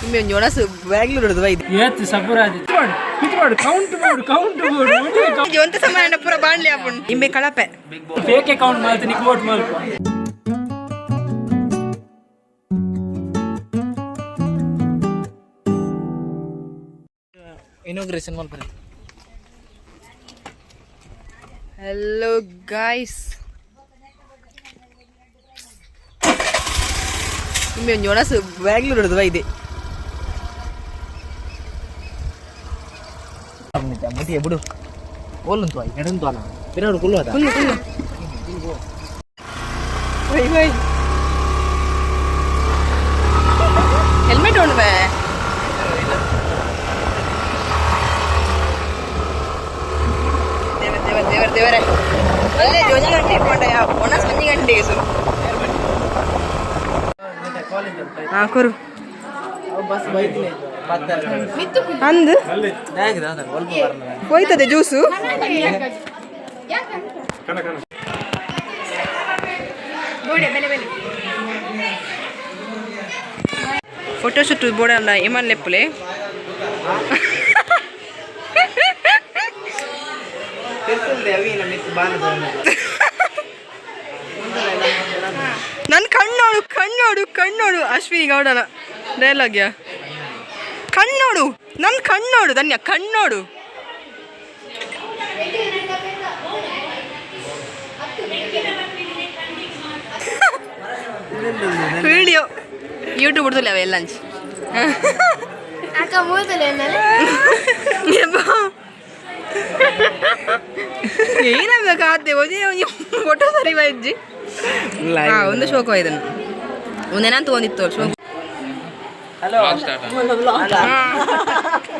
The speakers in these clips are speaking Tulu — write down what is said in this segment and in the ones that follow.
ಇಂಬೆ ಒಂಜಿ ಒಣಸು ಬ್ಯಾಂಗ್ಳೂರ್ದು ಬೈದು. ಏತ್ ಸಪುರಾದಿ ಮಿತ್ ಮಾಡು, ಕೌಂಟ್ ಮಾಡು, ಕೌಂಟ್ ಮಾಡು. ಒಂಜಿ ಒಂತೆ ಸಮಾನ ಪೂರ ಬಾಣ್ಲಿ ಆಪುಂಡು ಇಂಬೆ ಕಳಪೆ. ಫೇಕ್ ಅಕೌಂಟ್ ಮಾಡ್ತೀನಿ, ಕೋಟ್ ಮಲ್ಪ. ಇನಾಗ್ರೇಷನ್ ಮಲ್ಪರೆ. ಹಲೋ ಗಾಯ್ಸ್, ಇಂಬೆ ಒಂಜಿ ಒಣಸು ಬ್ಯಾಂಗ್ಳೂರ್ದು ಬೈದೆ. ಮುಟಿಯ ಬಿಡು, ಓಲುಂತು ಆಯ್ ನಡುಂತು ಅಲ್ಲ ಪಿರಡು ಕುಲ್ಲು ಅದ. ಕುಲ್ಲು ಕುಲ್ಲು, ಹೊಯ್ ಹೊಯ್. ಹೆಲ್ಮೆಟ್ ಉಂಡು. ದೇವರ ದೇವರ ದೇವರ ದೇವರೇ, ಒಳ್ಳೆ ಒಂಜಿ ಗಂಟೆ ಇಟ್ಕೊಂಡೆ, ಒಣಸ್ 1 ಗಂಟೆಗೆ ಶುರು. ಹಾ, ಕೊರು. ಬಸ್ ಬೈತಿನಿ. ಅಂದು ಹೋಯ್ತದೆ ಜ್ಯೂಸು. ಫೋಟೋ ಶೂಟ್ ಬೋರ್ಡಲ್ಲ ಏಮನ್ ಲೆಪ್ಪುಲೆ. ನನ್ನ ಕಣ್ಣೋಡು, ಕಣ್ಣೋಡು, ಕಣ್ಣೋಡು. ಅಶ್ವಿನಿ ಗೌಡನ ಡೈಲಾಗ್. ಯಾ ಕಣ್ಣೋಡು, ನನ್ನ ಕಣ್ಣೋಡು, ಧನ್ಯ ಕಣ್ಣೋಡು. ವಿಡಿಯೋ ಯೂಟ್ಯೂಬ್ ಬಿಡ್ತಿಲ್ಲ ಅವೆಲ್ಲ ಅಂಚಿ. ಅಕ್ಕ ಮೂದಲೆ. ಏನಬೇಕು ಆತೆ ಒಂಜಿ ಒಂಜಿ ಫೋಟೋ ಸರಿ ಬೈಜ್ಜಿ. ಹಾ, ಒಂದು ಶೋಕ ಇದನ್ನು ಒಂದೇನ ತಗೊಂಡಿತ್ತು ಶೋಕ.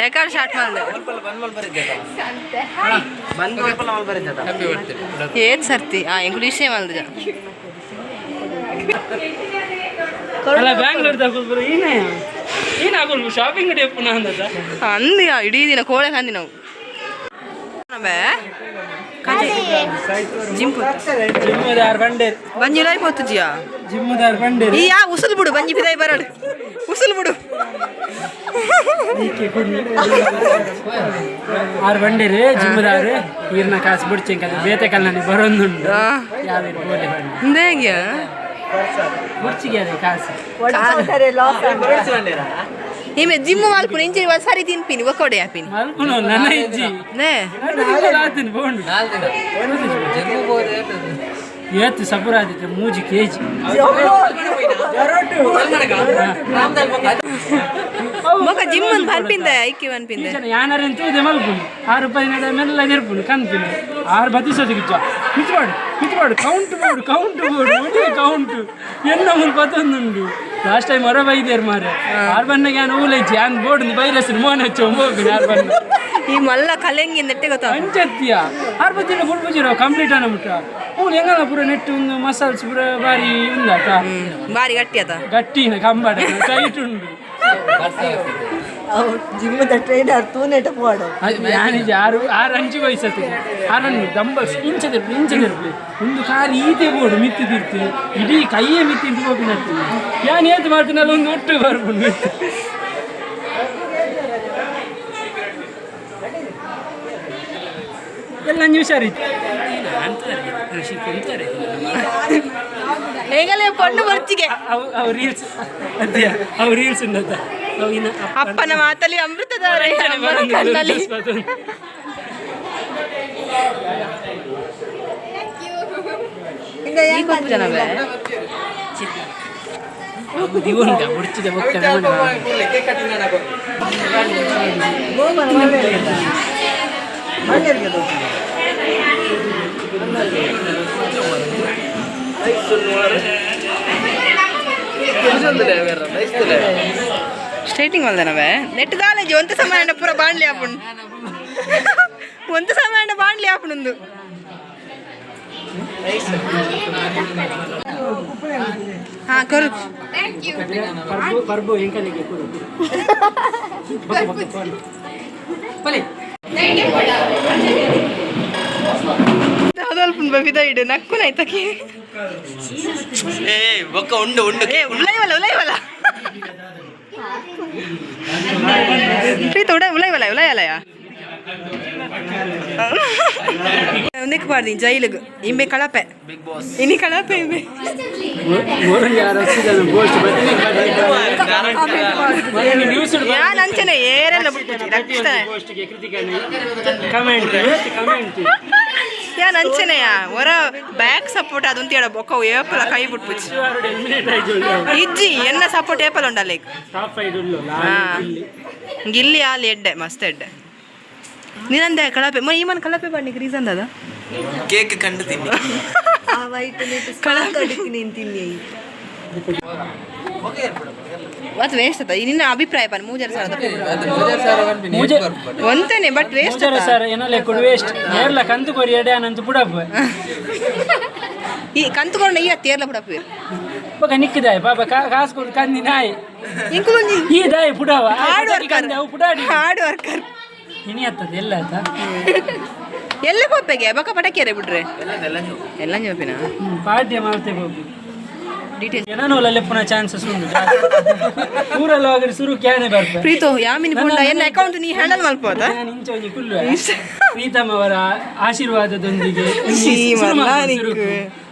ರೆಕಾರ್ಡ್ ಸ್ಟಾರ್ಟ್ ಮಾಡಿದೆ. ಏತ್ ಸರ್ತಿ ಆ ಎಂಕುಲು ವಿಷಯ ಮಾಡಿದ. ಅಲ್ಲ, ಬ್ಯಾಂಗ್ಳೂರ್ ತಗೊಳ್ಬರು ಏನೇ ಏನು ಆಗೋಲ್ಬು ಶಾಪಿಂಗ್ ಡೇ ಪುನಃ ಅಂದದ. ಅಂದು ಇಡೀ ದಿನ ಕೋಳೆ ಕಂದಿ ನಾವು ಜಿಂಪು. ಜಿಮ್ಮದಾರ್ ಬಂಡೇರ್. ಬಂಜಿ ಲೈ ಪೋತುಜಿಯಾ. ಜಿಮ್ಮದಾರ್ ಬಂಡೇರ್. ಈ ಯಾ ಉಸುಲು ಬಿಡು, ಬಂಜಿ ಬಿದಾಯಿ ಬರಡು, ಉಸುಲು ಬಿಡು. ಆರು ಬಂಡೇರು ಜಿಮ್ಮದಾರು, ಈರ್ನ ಕಾಸು ಬಿಡ್ಚಿಂಕಲ್ಲ, ಬೇತೆ ಕಲ್ಲನಿ ಬರೊಂದುಂಡು. ಯಾವೇರು ಬೋಲೆ ಬಂಡೆ. ಹಿಂದೆ. ಬುಡ್ಚಿಗೆ ಅದೇ ಕಾಸು. ಈಮೆ ಜಿಮ್ ಮಲ್ಪುನ ಇಂಚಿ ಸರಿ ತಿನ್ಪಿನಿ, ಒಕ್ಕೋಡೆ ಹಾಪಿನಿ. ಮಲ್ಪುನು ನನ್ನ ಇಜ್ಜಿ. ನೇ. ಆತೀನಿ ಬೋಂಡು. ಏತ್ ಸಪುರಾದಿತ್ತೆ 3 ಕೆಜಿ. ಮೊಕ ಜಿಮ್ ಒಂದು ಪನ್ಪಿಂದ ಐಕಿ ಪನ್ಪಿಂದ. ಜನ ಯಾನರೆನ್ ತೂದೆ ಮಲ್ಪುನು, 6 ರೂಪಾಯಿ ನಡೆ ಮೆಲ್ಲ ನೆರ್ಪುನು ಕನ್ಪಿನು ಆರು ಬತಿಸೋದಕ್ಕೆ. ಮಿತ್ ಮಾಡು, ಮಿತ್ ಮಾಡು, ಕೌಂಟ್ ಮಾಡು, ಕೌಂಟ್ ಮಾಡು, ಒಟ್ಟಿಗೆ ಕೌಂಟ್ ಎನ್ನ ಮುಲ್ಪ ಪತ್ತೊಂದುಂಡು. ಲಾಸ್ಟ್ ಟೈಮ್ ಹೊರ ಬೈದೇರು ಮಾರೆ. ಆರು ಬಣ್ಣಗೆ ಯಾನ್ ಊಲೈಜಿ ಯಾನ್ ಬೋರ್ಡ್ ಬೈರಸ್ ಮೋನ್ ಹಚ್ಚು ಹೋಗ್ಬಿನಿ ಆರು ಬಣ್ಣ. ಈ ಮಲ್ಲ ಕಲೆಂಗಿ ನೆಟ್ಟೆ ಗೊತ್ತ. ಅಂಚತ್ತಿಯ ಆರು ಬತ್ತಿನ ಬುಡ್ಬುಜಿರೋ ಕಂಪ್ಲೀಟ್ ಅನ್ನ ಮುಟ್ಟ ಮೂಲು ಹೆಂಗಲ್ಲ ಪೂರ ನೆಟ್ಟು ಒಂದು ಮಸಲ್ಸ್ ಪೂರ ಬಾರಿ ಉಂದಾತ. ಬಾರಿ ಗಟ್ಟಿ ಆತ. ಗಟ್ಟಿನ ಕಂಬಡ ಟೈಟ್ ಉಂಡು. ಜಿಮ್ಮದ ಟ್ರೈನರ್ ತೂನೆಟ ಪೋಡು. ಯಾನಿಜ ಆರು ಆರು ಅಂಚು ವಯಸ್ಸತ್ತಿಗೆ ಆರನ್ನು ಡಂಬಲ್ಸ್ ಇಂಚದಿರ್ಪು ಇಂಚದಿರ್ಪು ಒಂದು ಕಾಲು ಈತೆ ಬೋಡು ಮಿತ್ತಿ ತಿರ್ತಿ ಇಡೀ ಕೈಯೇ ಮಿತ್ತಿ ಇಂತು ಹೋಗಿನತ್ತಿ. ಯಾನ್ ಏತ್ ಮಾಡ್ತೀನಲ್ಲ, ಒಂದು ಒಟ್ಟು ಬರ್ಪುಂಡು ಮಿತ್ತಿ. ಎಲ್ಲ ಅಂಜು ಹುಷಾರಿತ್ತು. ಹೇಗಲೇ ಪಣ್ಣು ಬರ್ಚಿಗೆ. ಅವು ಅವು ರೀಲ್ಸ್ ಅದೇ, ಅವು ರೀಲ್ಸ್ ಉಂಡತ್ತ ಅವು ಇನ್ನ. ಅಪ್ಪನ ಮಾತಲ್ಲಿ ಅಮೃತಧಾರೆ, ಅಮ್ಮನ ಕಣ್ಣಲ್ಲಿ. ಈ ಕೊಪ್ಪು ಜನವೇ. ದಿವುಂಡ ಬುಡ್ಚಿದ ಬೊಕ್ಕ. ಸ್ಟ್ರೈಟಿಂಗ್ ಮಲ್ದನವೇ ನೆಟ್ ದಾಲೇಜಿ. ಒಂತೆ ಸಮಾನ ಪೂರ ಬಾಣ್ಲಿ ಆಪುಂಡು, ಒಂತೆ ಸಮಾನ ಬಾಣ್ಲಿ ಆಪುಂಡು. ಹಾ, ಕೊರು. ಪರ್ಬು ಪರ್ಬು ಎಂಕಲಿಗೆ ಕೊಡು. ಬಲೆ. ಅದಲ್ಪ ಬಿದ ಇಡು ನಕ್ಕು ನೈತಕ್ಕೆ. ಏ ಬೊಕ್ಕ ಉಂಡು ಉಂಡು. ಏ, ಉಲೈವಲ್ಲ ಉಲೈವಲ್ಲ. ಪ್ರೀತ ಉಡ ಉಲೈ ಉಲೈ ಉಲೈ ಅಲಯ ಒಂದಕ್ಕೆ ಪಾಡ್ದಿ ಜೈಲಿಗೆ ಇಂಬೆ ಕಳಪೆ. Big boss. ಇನಿ ಕಳಪೆ ಇಂಬೆ. ನ್ಯೂಸ್. ಯಾನ್ ಅಂಚನೆ ಏರೆಲ್ಲ ಬಿಟ್ಬಿಟ್ಟಿ ರಕ್ಷಿತ. Comment comment. ಯಾನ್ ಅಂಚನೆಯ ಹೊರ ಬ್ಯಾಕ್ ಸಪೋರ್ಟ್ ಅದಂತ ಹೇಳ ಬೊಕ್ಕ ಏಪಲ ಕೈ ಬಿಟ್ಬಿಚ್ಚಿ. ಎಲಿಮಿನೇಟ್ ಆಯ್ತು. ಇಜ್ಜಿ, ಎನ್ನ ಸಪೋರ್ಟ್ ಏಪಲ ಉಂಡಲ್ಲ ಈಗ. ಟಾಪ್ 5 ಉಳ್ಳು. ಹಾ. ಗಿಲ್ಲಿ ಆಲ್ ಎಡ್ಡೆ, ಮಸ್ತ್ ಎಡ್ಡೆ. ನೀನಂದೆ ಕಳಪೆ ಮ ಈಮನ್ ಕಳಪೆ ಬಣ್ಣಿಗೆ ರೀಸನ್ ಅದ. ಕೇಕ್ ಕಂಡು ತಿನ್ನಿ. ಆ ವೈಟ್ ನೆಟ್ ಸ್ಪಾರ್ಕ್ ಅಡಿತೀನಿ ತಿನ್ನಿ. ಅದು ವೇಸ್ಟ್ ಅದ. ನಿನ್ನ ಅಭಿಪ್ರಾಯ ಪನ್ 3000. ಮೂಜೆ ಒಂತೇನೆ, ಬಟ್ ವೇಸ್ಟ್. ಮೂಜರ ಸರ್ ಏನಲ್ಲ ಕೊಡು ವೇಸ್ಟ್ ಏರ್ಲ ಕಂತು ಕೊರಿ ಎಡೆ ಅನಂತ ಪುಡಪ್ಪ. ಈ ಕಂತುಕೊಂಡ ಈ ತೇರ್ಲ ಬಿಡಪ್ಪ. ಬೊಕ ನಿಕ್ಕಿದಾಯ್ ಪಾಪ ಕಾಸು ಕೊಡು ಕಂದಿ ನಾಯಿ. ಇಂಕುಲೊಂಜಿ ಈ ದಾಯಿ ಪುಡವ. Hard worker. ಅವು ಪುಡಾಡಿ. Hard worker. ಇನಿ ಹತ್ತದ ಎಲ್ಲ ಆಯ್ತಾ? ಎಲ್ಲ ಪಪ್ಪೆಗೆ ಬೊಕ ಪಟಕೇರೆ ಬಿಡ್ರೆ ಎಲ್ಲ ಜೋಪಿನ. ಪಾಡ್ಯ ಮಾಡ್ತೇವೆ ಹೋಗಿ. ಡೀಟೇಲ್. ಏನೋ ಪುನಃ ಚಾನ್ಸಸ್ ಉಂಟು ಊರಲ್ಲಿ ಹೋಗಿ ಸುರು ಕ್ಯಾನೆ ಬರ್ಪ. ಪ್ರೀತು ಯಾಮಿನಿ ಪುಂಡ ಎನ್ನ ಅಕೌಂಟ್ ನೀ ಹ್ಯಾಂಡಲ್ ಮಲ್ಪೋದ. ನಾನು ಇಂಚ ಒಂಜಿ ಕುಲ್ಲು ಪ್ರೀತಮ್ ಅವರ ಆಶೀರ್ವಾದದೊಂದಿಗೆ ಛೀ, ಶುರು ಮರ್ಲಾ ಮಾಡ್ತೀನಿ ನಿಕ್ಕು. ಸುರುಕು.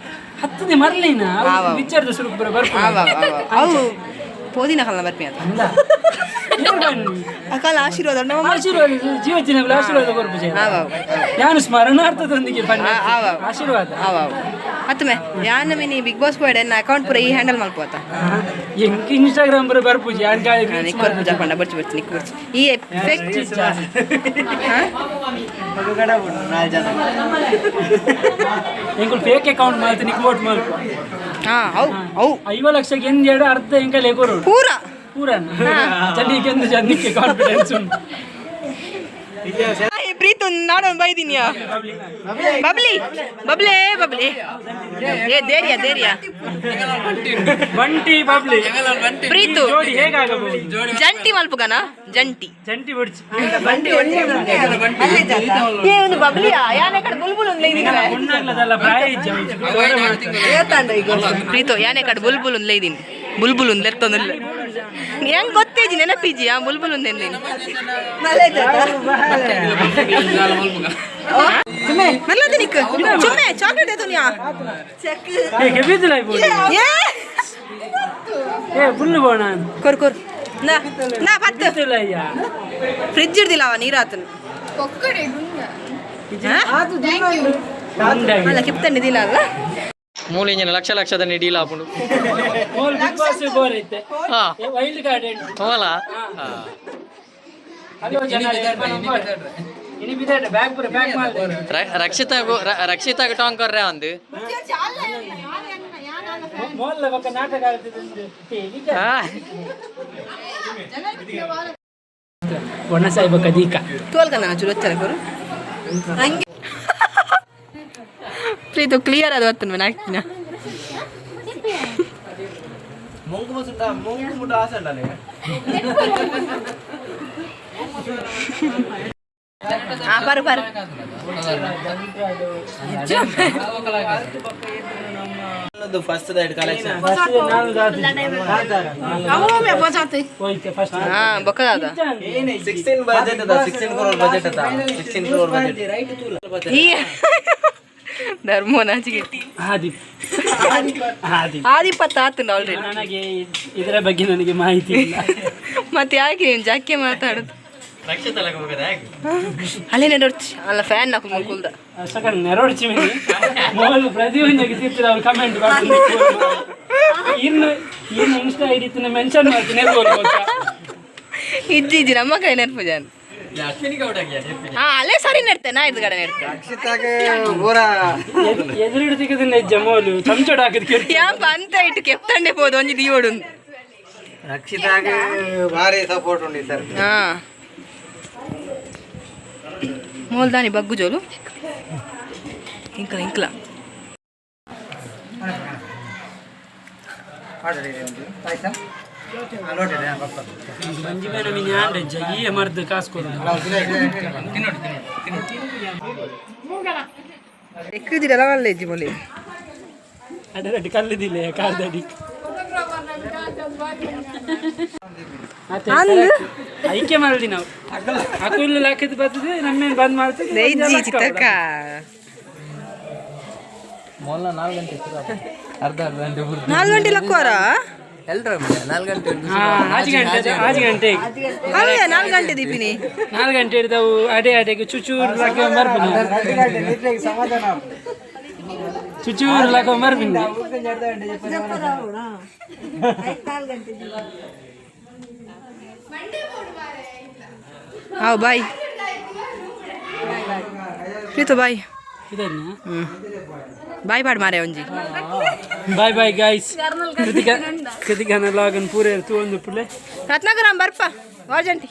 ಹತ್ತನೇ ಮರ್ಲಿನ ಆವ. ವಿಚಾರದ ಸುರುಕು ಬರ ಬರ್ಪ. ಆವ ಆವ ಅವು ಪೋದಿನ ಕಲ್ನ ಬರ್ಪಿ ಅಂತ. ಅಲ್ಲ ಏನ್ ಬನ್ನಿ? ಅಕಾಲ ಆಶೀರ್ವಾದ ನಮ್ಮ. ಆಶೀರ್ವಾದ ಜೀವತಿನ ಆಶೀರ್ವಾದ ಕೊರ್ಪು ಜಯ. ಆವ. ನಾನು ಸ್ಮರಣಾರ್ಥದೊಂದಿಗೆ ಬನ್ನಿ. ಆವ. ಆಶೀರ್ವಾದ. ಆವ ಅತ್ತಮೆ ಯಾನ ಮಿನಿ ಬಿಗ್ ಬಾಸ್ ಪೋಯ್ಡೆ ಎನ್ನ ಅಕೌಂಟ್ ಪೂರ ಈ ಹ್ಯಾಂಡಲ್ ಮಲ್ಪೋತ. ಎಂಕ್ ಇನ್ಸ್ಟಾಗ್ರಾಮ್ ಬರ ಬರ್ಪುಜಿ ಯಾನ್ ಗಾಳಿ. ನಿಕ್ಕೊರ್ ಪೂಜಾ ಪಂಡ ಬರ್ಚಿ ಬರ್ಚಿ ನಿಕ್ಕು ಬರ್ಚಿ ಈ ಎಫೆಕ್ಟ್. ಎಂಕುಲು ಫೇಕ್ ಅಕೌಂಟ್ ಮಾಡ್ತೀನಿ ವೋಟ್ ಮಲ್ಪ. ಹಾ ಅವು ಅವು. 50 ಲಕ್ಷಕ್ಕೆ ಎಂದ್ ಎರಡು ಅರ್ಧ ಎಂಕಲ್ ಎಗೋರು. ಪೂರ. ಪೂರ ಚಳಿಗೆ ಎಂದು ಜನಕ್ಕೆ ಕಾನ್ಫಿಡೆನ್ಸ್ ಉಂಟು. ಏ, ಪ್ರೀತು ನಾಡೊಂದು ಬೈದಿನ್ಯಾ. ಬಬ್ಲಿ ಬಬ್ಲೆ ಬಬ್ಲಿ ಏ ದೇರಿಯಾ ದೇರಿಯಾ. ಬಂಟಿ ಬಬ್ಲಿ. ಪ್ರೀತು. ಜೋಡಿ ಹೇಗಾಗಬಹುದು? ಜಂಟಿ ಮಲ್ಪುಗನ ಜಂಟಿ. ಜಂಟಿ ಬಿಡ್ಚಿ. ಏ ಒಂದು ಬಬ್ಲಿಯಾ ಯಾನೆ ಕಡೆ ಬುಲ್ಬುಲ್ ಒಂದು ಲೈದಿನ. ಒಣ್ಣಾಗ್ಲದಲ್ಲ ಪ್ರಾಯ ಇಜ್ಜ. ಏತಾಂಡ ಈಗ. ಪ್ರೀತು ಯಾನೆ ಕಡೆ ಬುಲ್ಬುಲ್ ಒಂದು ಲೈದಿನ್ ಬುಲ್ಬುಲ್ ಒಂದು ಲೆತ್ತೊಂದು ಹೆಂಗ್ ಗೊತ್ತೇಜಿ ನೆನಪಿಜಿ ಆ ಬುಲ್ಬುಲ್ ಒಂದು ಎಂದಿನಿ. ಮಲೆ ಜಾತ. ಮಲ್ಲದ ನಿಕ್ ಚುಮ್ಮೆ ಚಾಕ್ಲೇಟ್ ಎತ್ತುನ್ಯಾ. ಚೆಕ್. ಏ ಕೆಬಿದಿಲ್ಲ ಇಬೋದು. ಏ. ಏ ಫುಲ್ ಬೋಣ. ಕೊರ್ ಕೊರ್ ನಾ ನಾ ಪತ್ತು. ಬಿದ್ದಿಲ್ಲ ಅಯ್ಯ. ಫ್ರಿಜ್ ಇಡ್ದಿಲ್ಲ ಅವ ನೀರಾತನು. ಕೊಕ್ಕಡೆ ಗುಂಡ. ಅಲ್ಲ ಕಿಪ್ತಂಡಿದಿಲ್ಲ ಅಲ್ಲ. ಮೂಲಿಂಜಿನ ಲಕ್ಷ ಲಕ್ಷದ ಡೀಲ್ ಆಪುಂಡು. ಮೋಲ್ ಬಿಗ್ ಬಾಸ್ ಬೋರ್ ಐತೆ. ಹಾ. Wild card. ಹೋಲ. ಹಲೋ ಜನ ಇನಿ ಬಿದ್ದಾಡ ಬ್ಯಾಗ್ ಪೂರ ಪ್ಯಾಕ್ ಮಾಡ್ದೆ. ರಕ್ಷಿತಾ ರಕ್ಷಿತಾಗ ಟಾಂಗ್ ಕೊರ್ರೆ ಒಂದು. ಮೋಲ್ ಬಕ್ಕ ನಾಟಕ ಆಡ್ತಿದ್ದು. ಹಾ. ಒಣ ಸಾಯ್ಬ ಕದೀಕ. ತೋಲ್ಕಂದ ಚೂರು వచ్చಾರ ಕೊರು ಪ್ರೀತು ಕ್ಲಿಯರ್ ಅದು వస్తుంది నాకు. ಮುಂಗು ಮುಸುಂಡ ಮುಂಗು ಮುಟ್ಟ ಆಸೆ ಉಂಡಲೆ. ಆ ಪರು ಪರು. ಫಸ್ಟ್ ದೈಡ್ ಕಲೆಕ್ಷನ್. ಹೋಯ್ತೆ ಫಸ್ಟ್. ಹಾ ಬೊಕ್ಕದಾದ. 16 ಬಜೆಟ್ ಅದ, 16 ಕ್ರೋರ್ ಬಜೆಟ್ ಅದ, 16 ಕ್ರೋರ್ ಬಜೆಟ್. ಈ ಧರ್ಮೋ ನಾಚಿಗೆ. ಆದಿ ಆದಿ. ಆದಿಪ್ಪತ್ತು ಆತುಂಡು ಆಲ್ರೆಡಿ. ನನಗೆ ಇದರ ಬಗ್ಗೆ ನನಗೆ ಮಾಹಿತಿ ಇಲ್ಲ. ಮತ್ತೆ ಯಾಕೆ ನೀನು ಜಾಕೆ ಮಾತಾಡುದು? ರಕ್ಷಿತಾ ಹೋಗದ ಹೇಗೆ? ಅಲ್ಲೇ ನೆಡೋರ್ಚಿ ಅಲ್ಲ ಫ್ಯಾನ್ ನಾಕು ಮುಕುಲ್ದ. ಸಕನ್ ನೆರೋಡ್ಚಿ ಮಿನಿ ಮೋಲ್ ಪ್ರತಿಯೊಂದಿಗೆ ತಿರ್ತಿದ ಅವ್ರು ಕಮೆಂಟ್ ಮಾಡ್ತೀನಿ. ಇನ್ನು ಇನ್ನು ಇನ್ಸ್ಟಾ ಐಡಿ ಇತ್ತು ಮೆನ್ಷನ್ ಮಾಡ್ತೀನಿ ನೆರ್ಬೋದು. ಇಜ್ಜಿ ಇಜ್ಜಿ ನಮ್ಮ ಕೈ ನೆನಪು ಜಾನ್. ಅಶ್ವಿನಿ ಗೌಡ. ಹಾ ಅಲ್ಲೇ ಸರಿ ನೆಡ್ತೆ ನಾ ಇದು ಕಡೆ ನೆಡ್ತೆ. ಎದುರಿಡು ತಿಕ್ಕದ ಹೆಜ್ಜೆ ಮೋಲು ಚಮಚೋಡ ಹಾಕಿದ್ ಕೇಳಿ. ಯಾಂಪ ಅಂತ ಇಟ್ಟು ಕೆಪ್ತಂಡೆ ಪೋದು ಒಂಜಿ ದೀವಡು. ರಕ್ಷಿತಾಗ ಭಾರಿ ಸಪೋರ್ಟ್ ಉಂಟು ಸರ್. ಹಾ ಮೋಲ್ದಾನಿ ಬಗ್ಗು ಜೋಲು ಇಂಕ್ಲ ಇಂಕ್ಲ. ಮಂಜಿ ಬೇನ ಮಿನಿ ಆಂಡ ಹೆಜ್ಜೆ ಈ ಮರ್ದು ಕಾಸು ಕೊಡು. ಎಕ್ಕುದಿರಲ್ಲ ಅಲ್ಲ ಇಜ್ಜಿ ಮೊಲಿ. ಅಡ್ಡ ಕಲ್ಲುದಿಲ್ಲ ಕಾರ್ದಡಿ. ಅಂದ್. ಐಕೆ ಮಲ್ದಿ ನಾವು. ಅಕುಲು ಲಾಕದ್ ಬರ್ತದೆ, ನಮ್ಮೇನ್ ಬಂದ್ ಮಾಡ್ತದೆ. ನೈಜಿ ಚಿತ್ತಕ್ಕ. ಮೊಲ್ಲ 4 ಗಂಟೆ ಶುರು ಆತು. ಅರ್ಧ ಅರ್ಧ ಗಂಟೆ ಬುಡ್ದು. 4 ಗಂಟೆ ಲಕ್ಕೋರ? ಎಲ್ರ 4 ಗಂಟೆ ಹಿಡ್ದು. ಹಾ, 5 ಗಂಟೆ, 5 ಗಂಟೆ. ಹೌದಾ? 4 ಗಂಟೆ ದೀಪಿನಿ. 4 ಗಂಟೆ ಹಿಡ್ದವು ಅಡೆ ಅಡೆಗೆ ಚುಚೂರು ಲಾಕ ಮರ್ಪಿನ, ಚುಚೂರು ಲಾಕ ಮರ್ಪಿನ. ಹಾವ್, ಬಾಯ್ ಪ್ರೀತು, ಬಾಯ್. ಇದನ್ನ ಬಾಯ್ ಬಾಡ್ ಮಾರೆ ಒಂಜಿ. Bye bye guys. ಕೃತಿಕಾ, ಕೃತಿಕಾನ ಲಾಗನ್ ಪೂರ ತೂವೊಂದು ಪುಳ್ಳೆ. ರತ್ನಾಕರ ಬರ್ಪ ವಾಜಂಟಿ.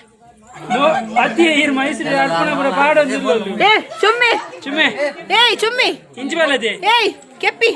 ಅತಿ ಈರ್ ಮೈಸೂರು ಅರ್ಪಣ ಪೂರ ಪಾಡೊಂದು. ಏ ಚುಮ್ಮಿ. ಚುಮ್ಮೆ. ಏಯ್ ಚುಮ್ಮಿ. ಇಂಚಿ ಬಲ್ಲದೆ. ಏಯ್ ಕೆಪ್ಪಿ.